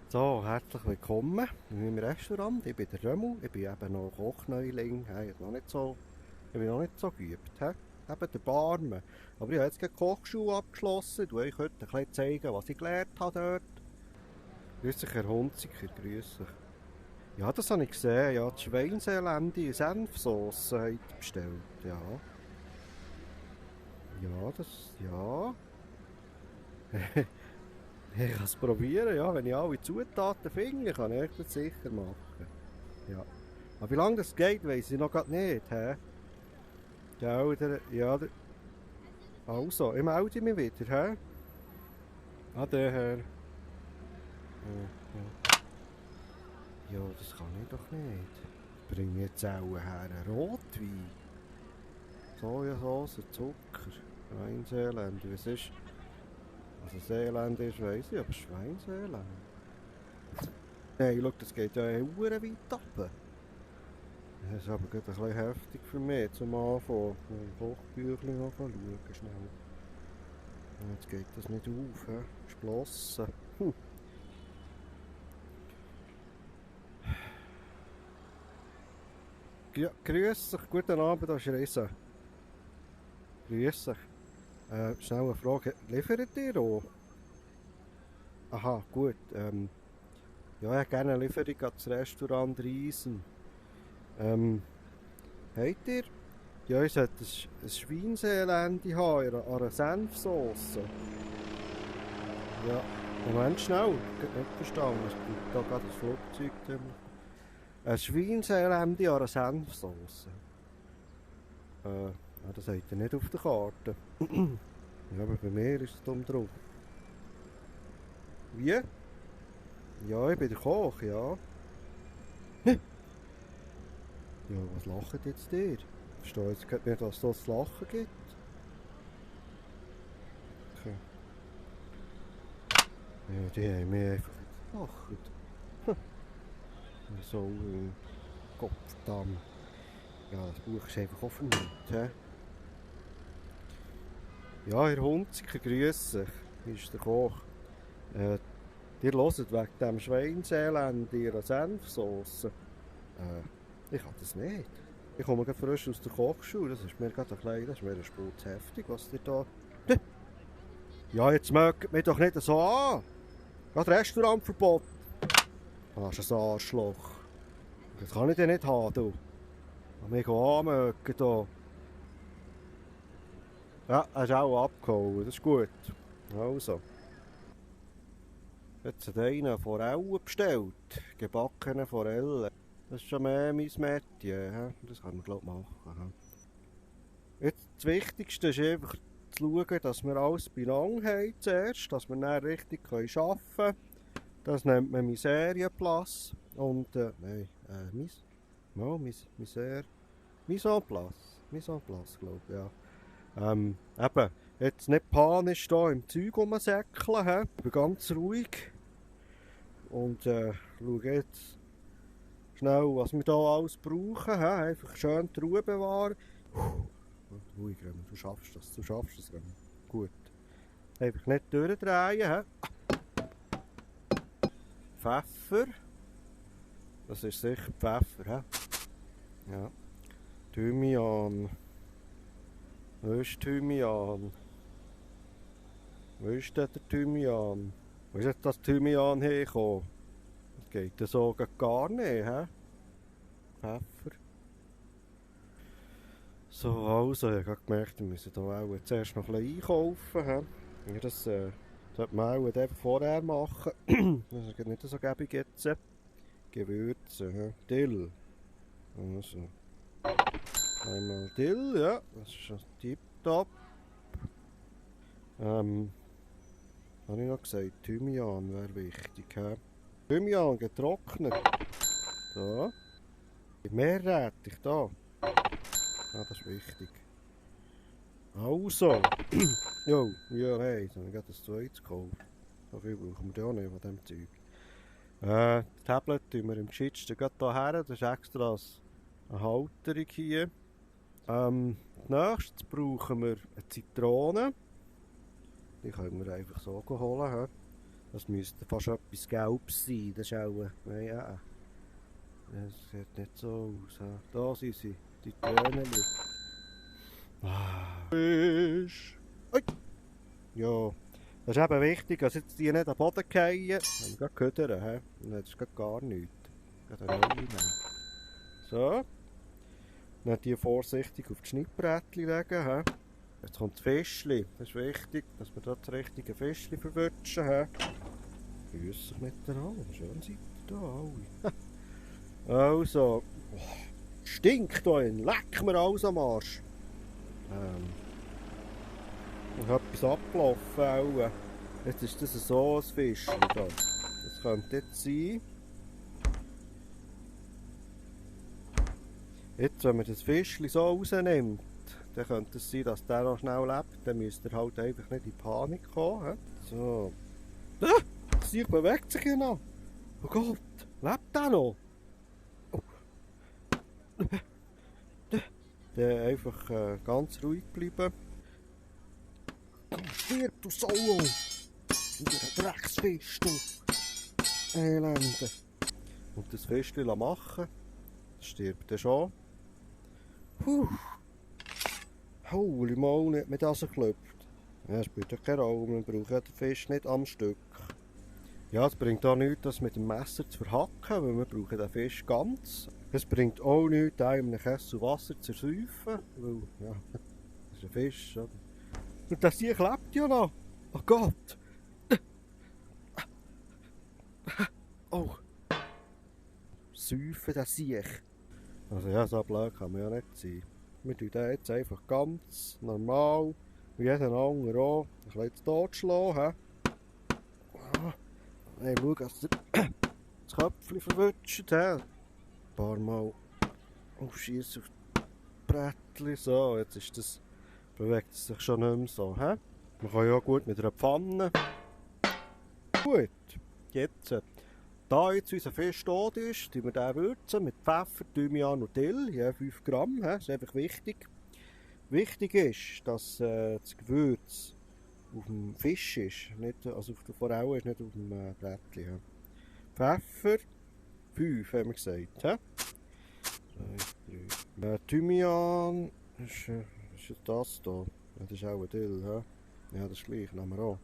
So, herzlich willkommen in meinem Restaurant. Ich bin der Römu, ich bin eben noch Kochneuling. Ich bin noch nicht so geübt. He? Eben der Barmen. Aber ich habe jetzt gerade die Kochschule abgeschlossen. Ich euch heute ein bisschen zeigen, was ich gelernt habe dort. Grüß dich, Herr Hunziker, grüß dich. Ja, das habe ich gesehen. Ja, die Schweinseelendi in Senfsauce habt ihr bestellt. Ja. Ja, ja. Ich kann es probieren, ja. Wenn ich alle Zutaten finde, kann ich das sicher machen. Ja. Aber wie lange das geht, weiss ich noch grad nicht. Hä? Also, ich melde mich wieder. Hä? Ade, Herr. Ja, das kann ich doch nicht. Bring mir jetzt auch her einen Rotwein. Sojasauce, Zucker. Schweinseeland. Was ist? Also Seeland ist, weiss ich, aber Schweinseeland. Nein, schau, das geht ja verdammt weit runter. Das ist aber gerade ein bisschen heftig für mich zum Anfang. Im Kochbüchlein noch schauen, schnell. Jetzt geht das nicht auf, he? Geschlossen. Ja, grüß dich, guten Abend, da ist Risa. Grüß dich. Schnell eine Frage, liefert ihr auch? Aha, gut. Ja, ich hätte gerne eine Lieferung an das Restaurant Riesen. Habt ihr? Ja, ich sollte ein Schweinseelendi haben, an einer Senfsauce. Ja, Moment schnell, ich habe nicht verstanden, es gibt da gerade das Flugzeug. Ein Schweinseelendi an einer Senfsauce. Ja, das seht ihr nicht auf der Karte. Ja, aber bei mir ist es dumm drauf. Wie? Ja, ich bin der Koch, ja. Ja, was lacht jetzt ihr? Ich verstehe jetzt gerade nicht, was das Lachen gibt. Okay. Ja, die haben mich einfach jetzt gelacht. So, Gottverdammt. Ja, das Buch ist einfach offen. Hä? Ja, Herr Hunziker, grüß dich. Hier ist der Koch. Ihr hört wegen dem Schweinseeland ihrer Senfsauce. Ich kann das nicht. Ich komme gerade frisch aus der Kochschule. Das ist mir gerade ein bisschen, das ist mir ein Spur zu heftig, was ihr da... Ja, jetzt mögt mich doch nicht so an. Gerade Restaurantverbot. Ah, ist ein Arschloch. Das kann ich dir nicht haben, du. Mich anmögen hier. Ja, er ist auch abgehauen, das ist gut. Also. Jetzt hat einer Forellen bestellt. Gebackene Forellen. Das ist schon mehr mein Metier. He? Das kann man glaube ich machen. He? Jetzt, das Wichtigste ist einfach zu schauen, dass wir alles beieinander haben zuerst. Dass wir dann richtig arbeiten können. Das nennt man Miserienplatz. Und, nein, Mise en place, glaube ich, ja. Eben, jetzt nicht panisch hier im Zeug rumsäckeln, ich bin ganz ruhig. Und schaue jetzt schnell, was wir hier alles brauchen, einfach schön die Ruhe bewahren. Ruhig, Römer, du schaffst das, Römer. Gut. Einfach nicht durchdrehen, Pfeffer. Das ist sicher Pfeffer, Ja. Thymian. Wo ist Thymian? Wo ist denn der Thymian? Wo ist jetzt das Thymian hergekommen? Das geht ja so gar nicht, Pfeffer. So, also, ich habe gemerkt, wir müssen hier auch zuerst noch ein bisschen einkaufen, Ja, das sollte man auch einfach vorher machen. Das ist nicht so gäbig jetzt. Gewürze, Dill. Also. Einmal Dill, ja, das ist schon tipptopp. Habe ich noch gesagt, Thymian wäre wichtig. Thymian getrocknet. So. Meerrettich da. Ja, das ist wichtig. Also. Jo, ja, hey, dann habe ich gerade das zweites gekauft. So viel brauchen wir ja auch nicht von dem Zeug. Das Tablet tun wir im geschicktesten gerade hierher. Das ist extra eine Halterung hier. Nächstes brauchen wir eine Zitrone. Die können wir einfach so holen. Das müsste fast etwas Gelbes sein. Das ist auch... Ja, das sieht nicht so aus. Da sind sie, die Tränen. Fisch! Ja, das ist eben wichtig, dass jetzt die nicht an den Boden fallen. Haben wir gerade gehört, hä? Das ist gar nichts. Gerade eine neue nehmen. So. Dann die vorsichtig auf die Schnittbrettchen legen. Hä? Jetzt kommt das Fischli. Das ist wichtig, dass wir da das richtige Fischli verwutschen. Hä? Grüß sich miteinander. Schön seid ihr da alle. Also. Oh, stinkt da hin. Leck mir alles am Arsch. Ich habe etwas abgelaufen. Auch. Jetzt ist das so ein Fisch. Das könnte jetzt sein. Jetzt, wenn man das Fischchen so rausnimmt, dann könnte es sein, dass der noch schnell lebt. Dann müsst ihr halt einfach nicht in Panik kommen. So. Ah, das Tier bewegt sich ja noch. Oh Gott, lebt der noch? Oh. Dann einfach ganz ruhig bleiben. Stirb, du Sau! Du Drecksfisch, du! Elende! Und das Fischchen machen. Das stirbt dann schon. Puh! Holy Moly, hat mir das geklopft. Ja, es spielt ja keine Rolle, man braucht den Fisch nicht am Stück. Ja, es bringt auch nichts, das mit dem Messer zu verhacken, weil wir brauchen den Fisch ganz. Es bringt auch nichts, den in einem Kessel Wasser zu säufen, weil, ja, das ist ein Fisch, oder? Und das hier klebt ja noch. Oh Gott. Oh. Säufen, das sehe ich. Also ja, so blöd kann man ja nicht sein. Wir tun den jetzt einfach ganz normal, wie jeden anderen auch, ein bisschen zu Tod schlagen. Hey, schau, dass ihr das Köpfchen verwutscht. Ein paar Mal aufschießen auf das Brettchen. So, jetzt ist das... bewegt es sich schon nicht mehr so. He? Man kann ja gut mit einer Pfanne. Gut, jetzt, da jetzt unser Fisch tot ist, würzen wir den würzen mit Pfeffer, Thymian und Dill, je 5 Gramm. He? Das ist einfach wichtig. Wichtig ist, dass das Gewürz auf dem Fisch ist, nicht, also auf der Forelle ist, nicht auf dem Brettchen. He? Pfeffer, 5 haben wir gesagt. He? 2, 3. Thymian ist... ist das da? Ja, das ist auch ein Dill, he? Ja, das ist gleich, nehmen wir auch.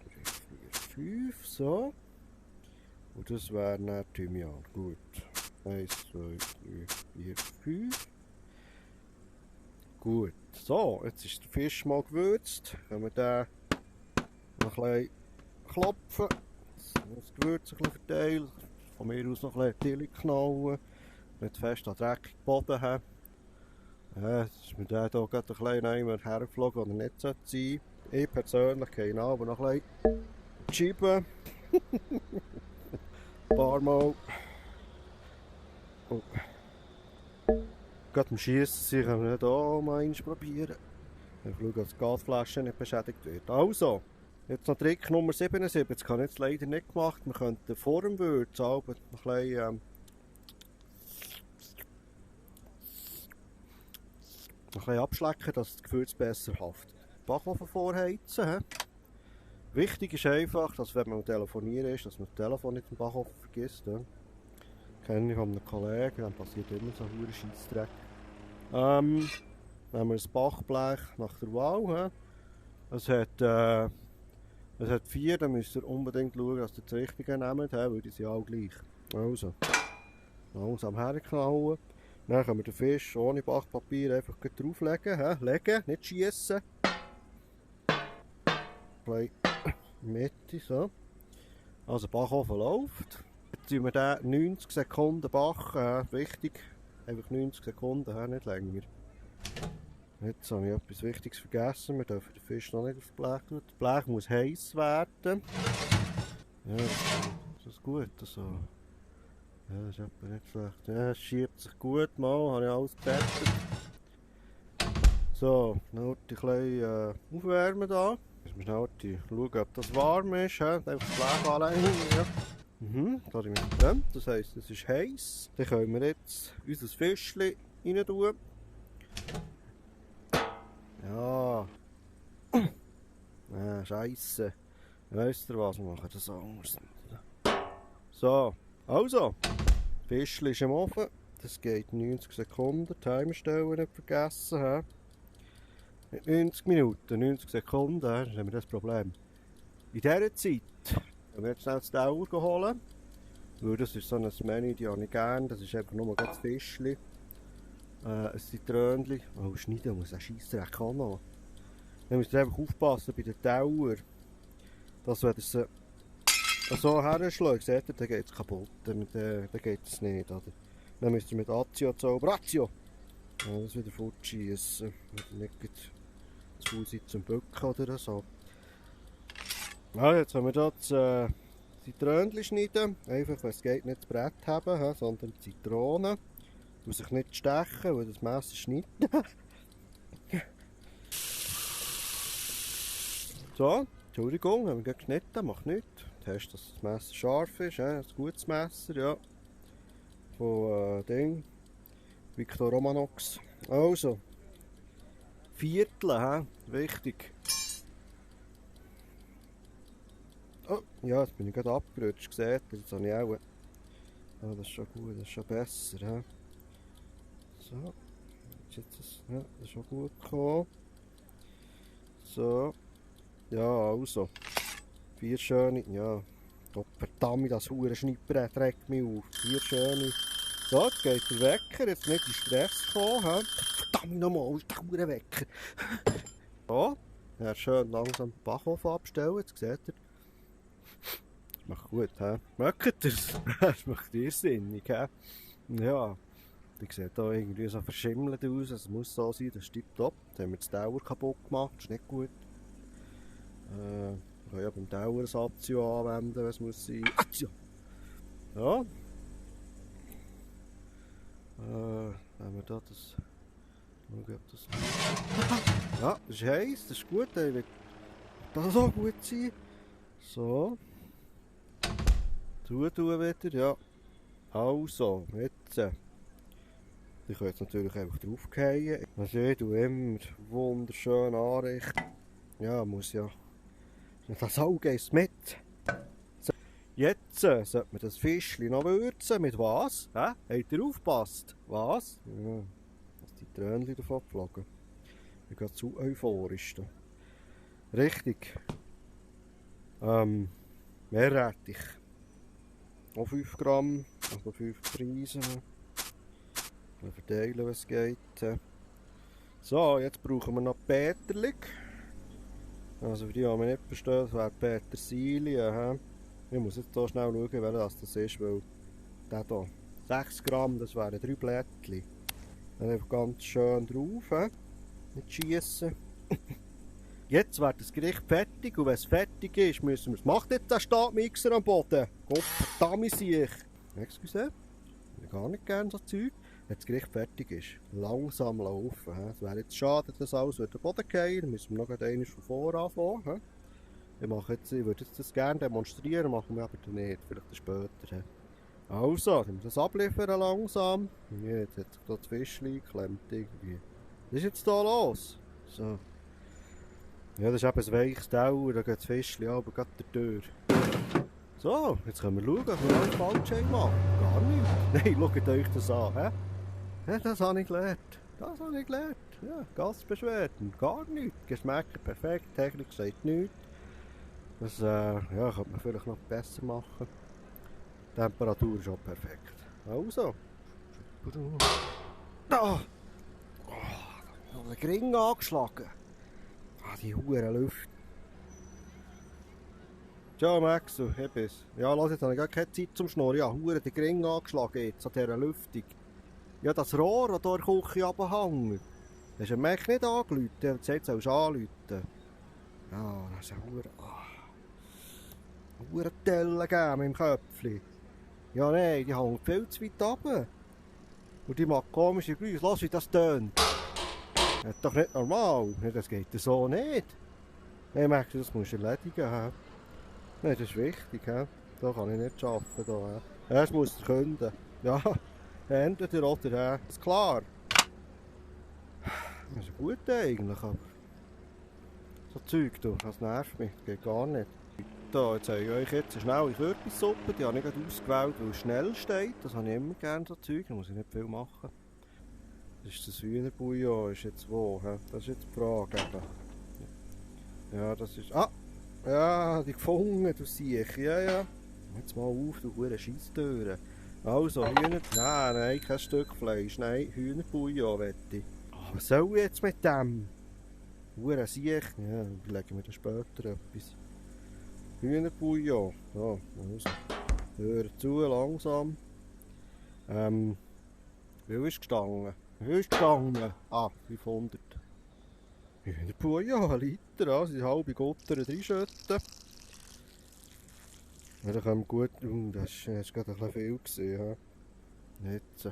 3, 4, 5, so. Und das wäre dann Thymian. Gut. 1, 2, 3, 4, 5. Gut. So, jetzt ist der Fisch mal gewürzt. Können wir den noch ein bisschen klopfen. Das Gewürz ein bisschen verteilen. Von mir aus noch ein bisschen Dill knallen. Nicht fest an dreckig Boden haben. Ja, jetzt ist mir der hier gerade ein bisschen hergeflogen, der nicht sein sollte. Ich persönlich gehe ihn aber noch ein bisschen schieben. Ein paar Mal. Oh. Gerade beim Schiessen können wir hier mal eins probieren. Ich schaue, dass die Gasflasche nicht beschädigt wird. Also, jetzt noch Trick Nummer 77. Das habe ich jetzt leider nicht gemacht. Wir könnten vor dem Würzen noch ein bisschen... noch ein bisschen abschlecken, dass das Gewürz besser haftet. Backofen vorheizen. He? Wichtig ist einfach, dass wenn man telefonieren ist, dass man das Telefon nicht im Backofen vergisst. He? Kenne ich von einem Kollegen, dann passiert immer so ein Scheissdreck. Nehmen wir ein Backblech nach der Wahl. He? Es hat 4, dann müsst ihr unbedingt schauen, dass ihr das Richtige nehmt, weil die sind alle gleich. Also, langsam herknallen. Dann können wir den Fisch ohne Backpapier einfach drauflegen. He? Legen, nicht schiessen. Gleich in die Mitte, so. Also der Backofen läuft. Jetzt tun wir den 90 Sekunden backen. Wichtig, einfach 90 Sekunden, nicht länger. Jetzt habe ich etwas Wichtiges vergessen. Wir dürfen den Fisch noch nicht aufs Blech tun. Das Blech muss heiß werden. Ja, das ist gut. Also. Ja, das ist etwa nicht schlecht. Ja, es schiebt sich gut mal, habe ich alles gefertigt. So, noch ein bisschen aufwärmen da. Jetzt müssen wir schnell schauen, ob das warm ist. Einfach das Blech anlegen. Ja. Da habe ich mich getrennt, das heisst, es ist heiß. Dann können wir jetzt unser Fischchen rein tun. Ja. Scheisse. Weisst ihr was, wir machen das anders. So, also, Fischli ist im Ofen. Das geht 90 Sekunden. Timerstellen nicht vergessen. He? Mit 90 Minuten, 90 Sekunden, dann haben wir das Problem. In dieser Zeit, wenn wir jetzt schnell das Dauer holen, weil das ist so ein Menü, die habe ich gerne. Das ist einfach nur das Fischli. Ein Zitrönchen. Oh, schneiden muss ein Scheissdreck auch noch. Dann müsst ihr einfach aufpassen bei der Dauer. Dass wenn ihr sie so herschlägt, seht ihr, dann geht es kaputt. Dann geht es nicht. Oder? Dann müsst ihr mit Azio zaubern. Azio! Ja, das wieder fortschiessen. Nicht zu Fuß zum Bücken oder so. Ja, jetzt haben wir hier das Zitrönchen schneiden. Einfach, wenn es geht, nicht das Brett haben, sondern die Zitrone. Und sich nicht stechen, weil das Messer schneidet. So, Entschuldigung, haben wir gerade geschnitten, macht nichts. Du hast, dass das Messer scharf ist, ein gutes Messer, ja. Von Victor Romanox. Also, Viertel, wichtig. Oh, ja, jetzt bin ich gerade abgerutscht, seht ihr, jetzt habe ich auch... Ja, das ist schon gut, das ist schon besser, he? So, das ist schon gut gekommen. So, ja, also, 4 schöne, ja, oh, verdammt, das hure Schnipperät regt mich auf, 4 schöne. So, jetzt geht der Wecker, jetzt nicht in Stress kommen, he? Verdammt nochmal, ist der hure Wecker. So, ja, schön langsam den Backofen abstellen, jetzt seht ihr. Das macht gut, he? Mögt ihr's? Das macht irrsinnig, he? Ja. Die sieht hier irgendwie so verschimmelt aus, es muss so sein, das ist tipptopp. Jetzt haben wir die Dauer kaputt gemacht, das ist nicht gut. Wir können ja beim Dauer ein Azio anwenden, wenn es muss sein. Azio! Ja. Wenn wir da das... Schauen, ob das... Ja, das ist heiß, das ist gut, das wird das auch gut sein. So. Zutun wieder, ja. Also, jetzt... Ich kann jetzt natürlich einfach draufgehen. Also ich tue immer wunderschön anrichten. Ja, muss ja. Das Auge ist mit. So. Jetzt sollte man das Fischchen noch würzen. Mit was? Habt ihr aufgepasst? Was? Ja, dass die Tränchen davon geflogen. Ich bin gerade zu euphorisch. Da. Richtig. Meerrettich. Auch 5 Gramm, also 5 Preise. Wir verteilen, was geht. So, jetzt brauchen wir noch Peterli. Also für die, die mich nicht verstehen, das wäre Petersilie. Ich muss jetzt hier schnell schauen, welcher das ist, weil der hier, 6 Gramm, das wären 3 Blättchen. Dann einfach ganz schön drauf, nicht schiessen. Jetzt wird das Gericht fertig und wenn es fertig ist, müssen wir es... Macht jetzt der Stabmixer am Boden! Gott verdammt sich! Excuse, ich gar nicht gerne so Zeug. Wenn das Gericht fertig ist, langsam laufen. Es wäre jetzt schade, dass alles auf den Boden geht. Dann müssen wir noch einmal von vorne anfangen. Ich würde das gerne demonstrieren, machen wir aber nicht. Vielleicht später. Also, dann müssen wir das abliefern langsam. Jetzt hat sich da das Fischchen geklemmt irgendwie. Was ist jetzt hier los? So. Ja, das ist eben ein weiches Dauer, da geht das Fischchen aber gerade der Tür. So, jetzt können wir schauen, was wir alles falsch machen. Gar nicht. Nein, schaut euch das an. Ja, das habe ich gelernt. Das habe ich gelernt. Ja, Gastbeschwerden, gar nichts. Geschmäcker perfekt, Technik sagt nichts. Das ja, könnte man vielleicht noch besser machen. Die Temperatur ist auch perfekt. Also. Da! Oh, noch einen Ring angeschlagen. Ah, die hure Luft. Ciao Max, du, heb es. Ja, lass, jetzt habe ich gar keine Zeit zum Schnurren. Ja, hure den Ring angeschlagen jetzt an dieser Lüftung. Ja, das Rohr, das hier in der Küche runterhängt. Hast du den Mac nicht angerufen? Er hat gesagt, sollst du anrufen. Ja, das ist ein hure Tellen gegeben im Köpfchen. Ja, nein, die hängt viel zu weit runter. Und die macht komische Geräusche. Lass, wie das tönt. Das ist doch nicht normal. Das geht so nicht. Nein, Max, das musst du erledigen. Nein, das ist wichtig. Da kann ich nicht arbeiten. Das muss ich künden. Ja. Entweder oder, ist klar. Das ist gut eigentlich, aber so Zeug, das nervt mich, das geht gar nicht. da, jetzt habe ich euch jetzt eine schnelle Kürbissuppe, die habe ich gerade ausgewählt, weil es schnell steht. Das habe ich immer gerne, so Zeug, da muss ich nicht viel machen. Das ist das Hühnerbouillon, ist jetzt wo? He? Das ist jetzt die Frage eben. Ja, das ist... Ah! Ja, die gefunden, du siehst. Ja, ja. Jetzt mal auf, du hure Scheisstüren. Also, Nein, kein Stück Fleisch. Nein, Hühnerbouillon wette ich. Oh, was soll ich jetzt mit dem? Hure Siech. Ja, überlegen wir dann später etwas. Hühnerbouillon. So, also. Hör zu, langsam. Wie ist gestanden? Wie ist gestanden? Ah, 500. Hühnerbouillon, ein Liter, also die halbe Gutter reinschütten. Ja, dann kommt gut. Das war gerade ein bisschen viel gewesen, ja. Jetzt.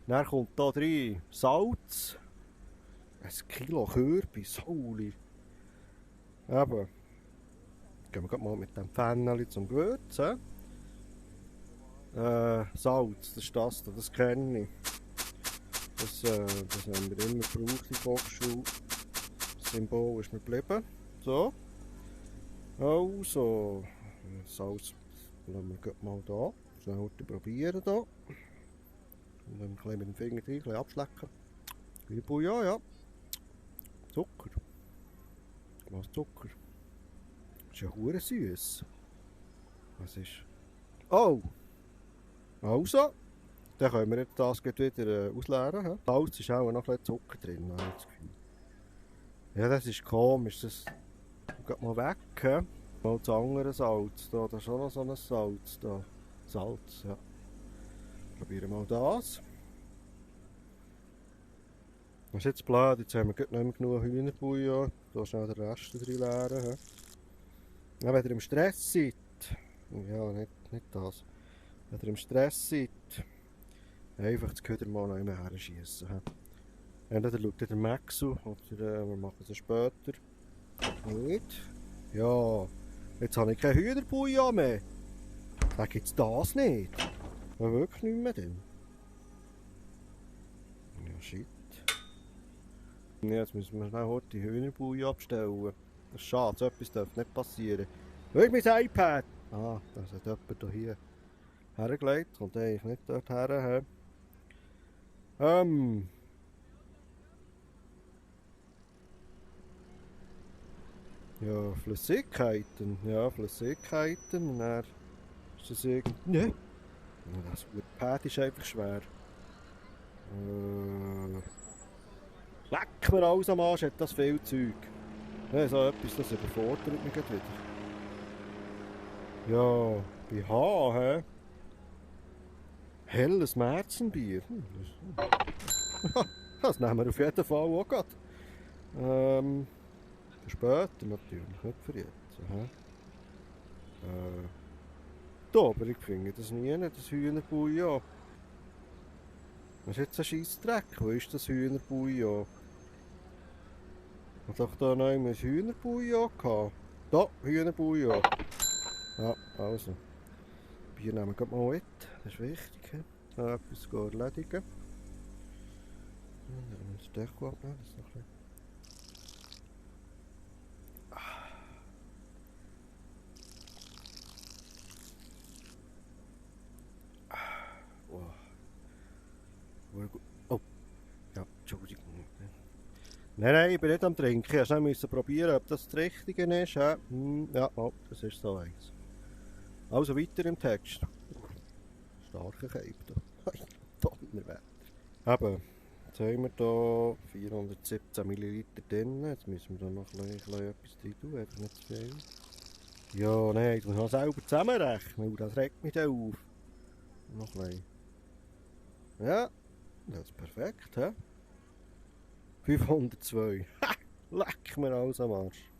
Dann kommt hier rein Salz. 1 Kilo Kürbis, holy. Eben. Gehen wir mal mit dem Pfännchen zum Gewürzen. Salz, das kenne ich. Das haben wir immer gebraucht in der Volksschule. Das Symbol ist mir geblieben. So. Also. Salz lassen wir mal da. Schnell probieren da. Und dann ein bisschen mit dem Finger rein, ein bisschen abschlecken. Wie Bouillon, ja. Zucker. Was Zucker? Das ist ja hure süß. Was ist? Oh! Also, dann können wir jetzt das wieder ausleeren. He? Salz ist auch noch ein bisschen Zucker drin, habe ich das Gefühl. Ja, das ist komisch. Das geht mal weg. He? Mal das andere Salz. Da ist auch noch so ein Salz. Da. Salz, ja. Probieren wir mal das. Das ist jetzt blöd, jetzt haben wir nicht mehr genug Hühnerbouillon. Da schnell den Rest drin leeren. Ja, wenn ihr im Stress seid, ja, nicht das. Wenn ihr im Stress seid, einfach das Köder mal noch immer herschiessen. Entweder schaut ihr den Max oder wir machen es später. Nicht? Ja, jetzt habe ich kein Hühnerbouillon mehr. Dann gibt es das nicht. Ja, wirklich nicht mehr denn. Ja, shit. Ja, jetzt müssen wir schnell heute die Hühnerbouillon abstellen. Das ist schade, so etwas darf nicht passieren. Schau mein iPad! Ah, das hat jemand hier hergelegt. Kommt eigentlich nicht dort her. Ja, Flüssigkeiten. Ja, Flüssigkeiten. Und dann ist das irgendwie... Ne? Das Pad ist einfach schwer. Leck mir alles am Arsch, hat das viel Zeug. Ja, so etwas, das überfordert mich wieder. Ja, bei H, hä? Helles Märzenbier. Das nehmen wir auf jeden Fall auch gerade. Für später natürlich, nicht für jetzt. Da, aber ich finde das nie, das Hühnerbouillon. Das ist jetzt ein Scheissdreck. Wo ist das Hühnerbouillon? Ich hatte doch da noch ein Hühnerbouillon gehabt. Da, Hühnerbouillon. Ja, also. Bier nehmen wir mal mit. Das ist wichtig. Da etwas erledigen. Dann nehmen wir das Deko abnehmen. Das ist noch ein bisschen... Oh, ja, Entschuldigung. Nein, ich bin nicht am Trinken. Ich musste probieren, ob das Richtige ist. Ja, oh, das ist so eins. Also weiter im Text. Starker Cape da. Donnerwetter. Eben, jetzt haben wir hier 417 ml drin. Jetzt müssen wir da noch ein bisschen etwas drin tun, einfach nicht zu viel. Ja, nein, ich muss noch selber zusammenrechnen, das regt mich dann auf. Noch ein bisschen. Ja, das ist perfekt, hä? 502. Ha! Leck mir alles am Arsch.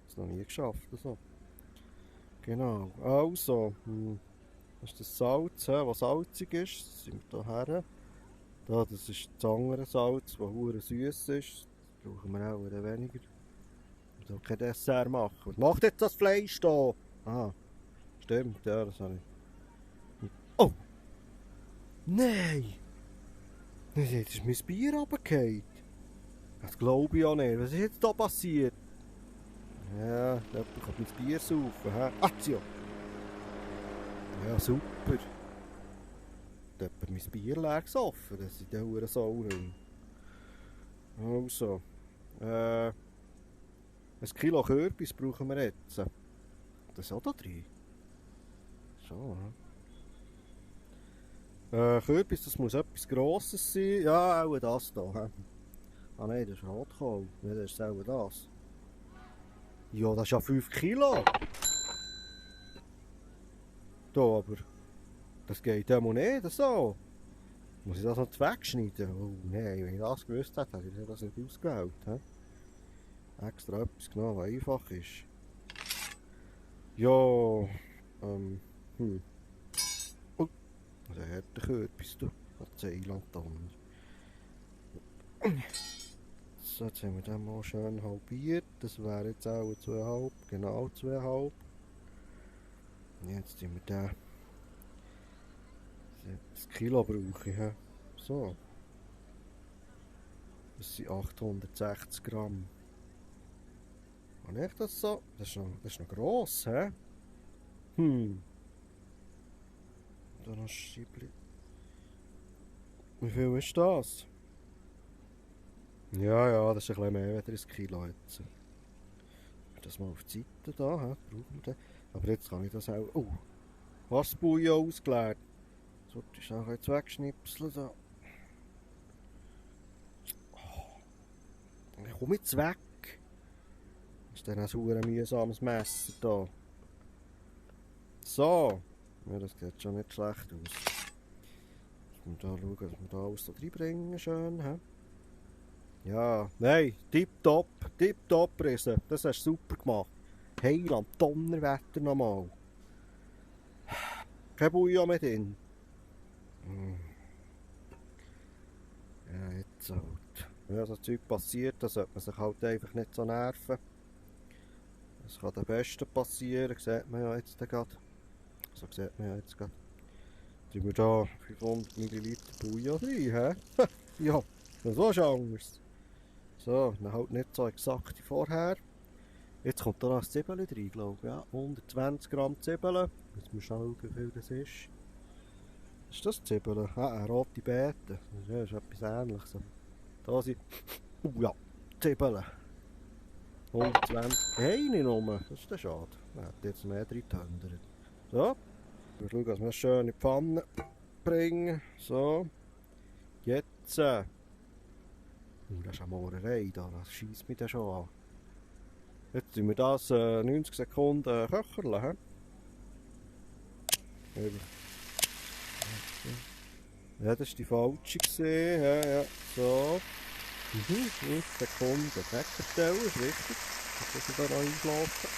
Das ist noch nie geschafft, so. Genau, also, das ist das Salz, was salzig ist. Das sind wir hierher. Da, das ist das andere Salz, das hure süß ist. Das brauchen wir auch wieder weniger. Ich will kein Dessert machen. Was macht jetzt das Fleisch da? Ah, stimmt, ja, das habe ich. Oh! Nein! Jetzt ist mein Bier runtergefallen. Das glaube ich auch nicht. Was ist jetzt da passiert? Ja, jemand kann mein Bier saufen. Hä? Azio! Ja, super. Da hat mein Bier leer gesoffen, das sind die Huren Sauhunde. Also, ein Kilo Kürbis brauchen wir jetzt. Das ist auch da drin. So, Kürbis, das muss etwas Grosses sein. Ja, auch das hier. He? Ah nein, das ist Rotkohl. Ja, das ist auch das. Ja, das ist ja 5 Kilo. Da aber. Das geht ja nicht so. Muss ich das noch wegschneiden? Oh nein, wenn ich das gewusst hätte, hätte ich das nicht ausgewählt. He? Extra etwas genommen, was einfach ist. Ja, Oh, der hat den Kürbis, du. Hat Zeilanton. So, jetzt haben wir den mal schön halbiert. Das wäre jetzt auch 2,5. Genau 2,5. Jetzt tun wir den. Das Kilo brauche ich. He? So. Das sind 860 Gramm. Habe ich das so? Das ist noch gross, hä? Da noch ein Scheibli. Wie viel ist das? Ja, das ist ein bisschen mehr als ein Kilo jetzt. Das mal auf die Seite da, he? Brauchen wir den. Aber jetzt kann ich das auch. Oh! Wasserbouillon ausgeleert. Das sollte ich auch jetzt wegschnipseln da. Oh. Ich komme jetzt weg. Das ist dann ein mühsames Messer da. So. Ja, das sieht schon nicht schlecht aus. Jetzt da schauen, dass wir da alles so reinbringen. Schön. He? Ja, nein, tipptopp Riese. Das hast du super gemacht. Heiland, Donnerwetter nochmal. Kein Bouillon mehr drin. Ja, jetzt halt. Ja, so Zeug passiert, da sollte man sich halt einfach nicht so nerven. Das kann am besten passieren, sieht man ja jetzt gerade. So sieht man ja jetzt gerade. Tun wir da 500 ml Bouillon rein, hä? Ja, das ist anders. So, dann halt nicht so exakt wie vorher. Jetzt kommt da noch ein Zwiebeln rein, glaube ich. Ja, 120 Gramm Zwiebeln. Jetzt muss ich schauen, wie viel das ist. Ist das Zwiebeln? Ah, eine rote Beete. Das ist etwas Ähnliches. Da sind... ja, Zwiebeln. 120. Hey, nicht nur. Das ist der schade. Man hat jetzt mehr drin getöndert. So. Wir schauen, dass wir es schön in die Pfanne bringen. So. Jetzt. Das ist eine Mohrerei da. Das scheisst mich dann schon an. Jetzt tun wir das 90 Sekunden köcheln. Ja, das war die falsche gesehen. Ja, so. 90 Sekunden wegvertellen, ist richtig. Jetzt muss ich da noch einschlafen.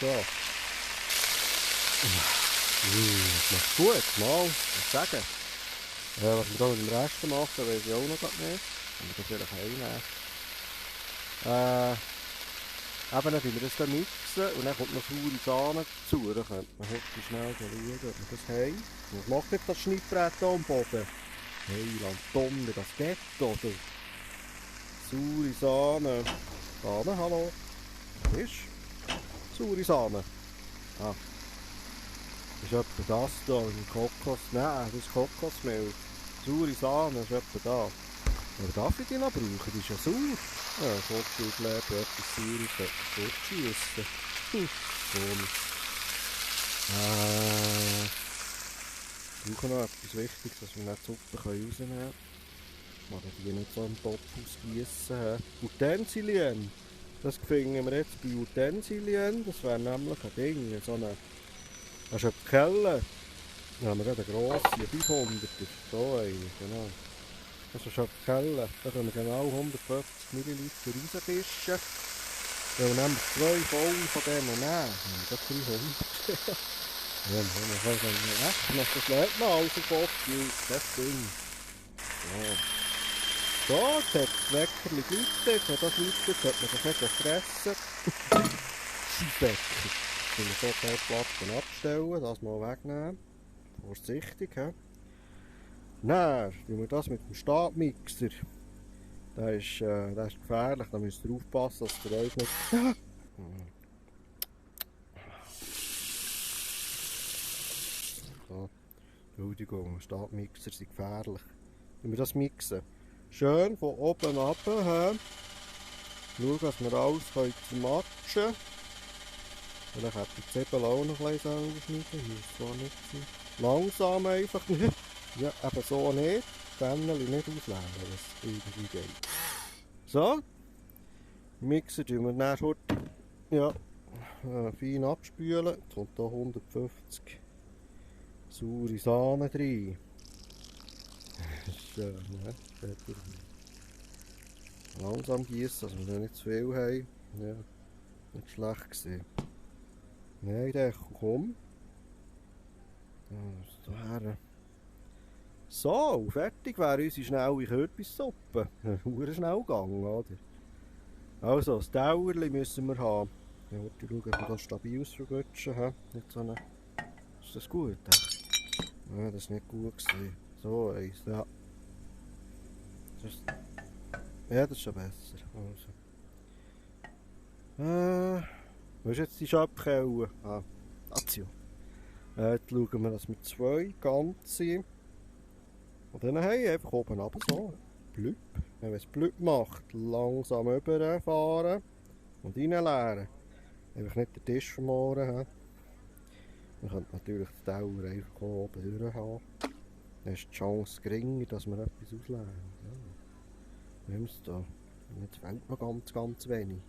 So. Das macht gut, mal. Was sagen? Was wir da mit dem Rest machen, weiß ich auch noch nicht. Kann man das vielleicht einnehmen. Eben, dann wir das dann mixen und dann kommt noch saure Sahne dazu. Dann könnte man heute schnell schauen, ob wir das haben. Was macht jetzt das Schnittbrett hier am Boden? Heiland, Donner, das geht oder? Saure Sahne. Sahne, hallo? Was ist? Saure Sahne. Ah. Das ist etwa das hier, Kokos. Nein, das ist Kokosmilch. Saure Sahne ist etwa da. Aber darf ich die noch brauchen? Die ist ja sauer. Ja, Kochbeutel, etwas Saures, etwas fortschiessen. Komisch. Wir brauchen noch etwas Wichtiges, dass wir nicht die Suppe rausnehmen können. Ich mag die nicht so im Topf ausgießen. Utensilien. Das finden wir jetzt bei Utensilien. Das wäre nämlich ein Ding. So eine Kelle. Dann haben wir eine grosse, 500er. So eine, genau. Das ist eine Kelle. Da können wir genau 150 ml rausfischen. Wenn wir nämlich 2 voll von denen nehmen, das 300. Ja, man kann sagen, echt, das lädt man alles auf Off, das Ding. So, jetzt hat das Weckerli geläutet. Wenn das läutet, sollte man sich nicht fressen. Scheisswecker. Wenn wir so die Platten abstellen, das mal wegnehmen. Vorsichtig, he. Dann tun wir das mit dem Stabmixer der ist gefährlich, da müsst ihr aufpassen, dass ihr euch nicht... So, Entschuldigung, Stabmixer sind gefährlich. Wenn wir das mixen, schön von oben runter, schauen, dass wir alles zermatschen können. Vielleicht hätte ich die Zwiebeln auch noch ein bisschen selber schneiden, hier ist zwar nicht sein. Langsam einfach, ja, eben so nicht, die Bännchen nicht ausleeren, wenn es irgendwie geht. So, mixen tun wir dann heute, ja, fein abspülen, jetzt kommt hier 150 saure Sahne rein. Schön, ne? Langsam gießen, dass wir nicht zu viel haben. Ja, nicht schlecht gesehen. Nein, der komm. So, fertig wäre unsere schnelle Kürbissuppe. Hure schnell gegangen, oder? Also, das Dauerli müssen wir haben. Ich wollte schauen, ob wir das stabiles vergutschen haben. Nicht so eine... Ist das gut? Ja, das war nicht gut gewesen. So eins, ja. Ja, das ist schon besser. Also. Wo ist jetzt die Schöpfkelle? Ah, Azio. Jetzt schauen wir, dass wir 2 ganze. Und dann haben wir einfach oben runter so. Blüpp. Wenn es blüpp macht, langsam rüberfahren und reinleeren. Einfach nicht den Tisch vermoren. Man könnte natürlich die Dauer einfach oben durch haben. Dann ist die Chance geringer, dass wir etwas ausleeren. Ja. Nimm's da. Jetzt fehlt noch ganz wenig.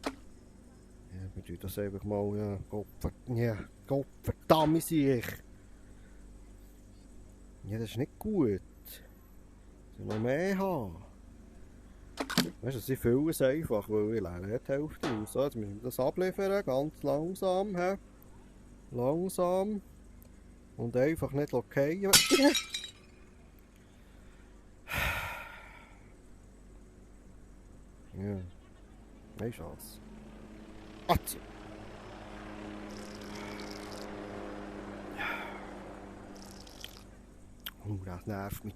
Ja, wir tun das einfach mal, Gottverdammt sich! Ja, das ist nicht gut. Ich noch mehr haben. Weißt du, sie füllen es einfach, weil ich leere die Hälfte aus. So, jetzt müssen wir das abliefern, ganz langsam. Langsam. Und einfach nicht lockieren. Ja, keine Chance. Atze. Oh, das nervt mich.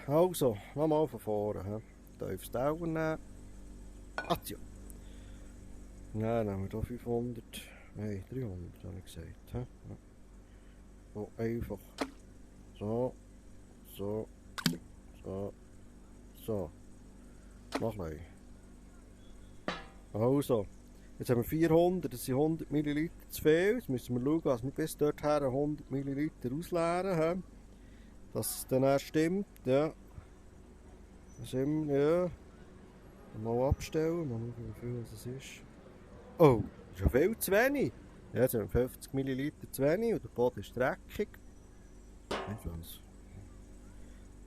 Also, nochmal von vorne. Tiefes Dauer nehmen. Atze. Dann nehmen wir hier 500. Nein, 300 habe ich gesagt. Ja. So, einfach. So. So. So. So. Noch ein. Also, jetzt haben wir 400, das sind 100 ml zu viel. Jetzt müssen wir schauen, dass wir bis dorthin 100 ml ausleeren haben. Dass es dann auch stimmt, ja. Das ist immer, ja. Mal abstellen, mal schauen, wie viel es ist. Oh, das ist ja viel zu wenig. Ja, jetzt haben wir 50 ml zu wenig und der Boden ist dreckig. Nicht was.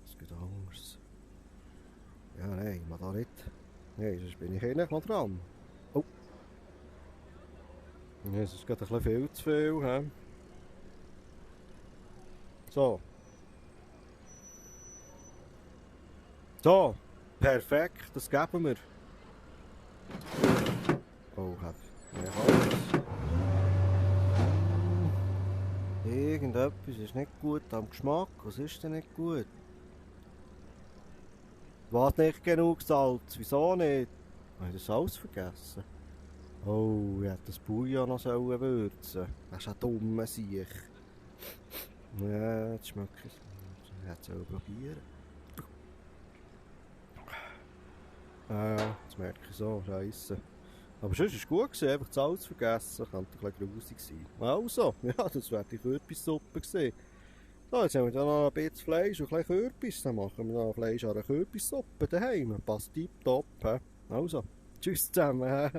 Das geht anders. Ja, nein, ich mache da nicht. Nein, sonst bin ich noch dran. Oh. Ja, es ist gerade ein bisschen viel zu viel. He? So. So. Perfekt, das geben wir. Oh, hat mehr Holz. Irgendetwas ist nicht gut am Geschmack. Was ist denn nicht gut? Was nicht genug Salz? Wieso nicht? Habe ich das Salz vergessen? Oh, ich hätte das Bouillon noch würzen. Das ist ein dummer Sieg. Ja, jetzt schmeckt es. Ich hätte es auch probieren. Jetzt merke ich so, scheisse. Aber sonst war es gut gewesen, einfach das Salz vergessen. Könnte ein bisschen grusig sein. Also, ja, das wäre die Kürbissuppe gewesen. So, jetzt haben wir dann noch ein bisschen Fleisch und ein bisschen Kürbis. Dann machen wir noch Fleisch an einer Kürbissuppe daheim. Passt tipptopp. Also, tschüss zusammen.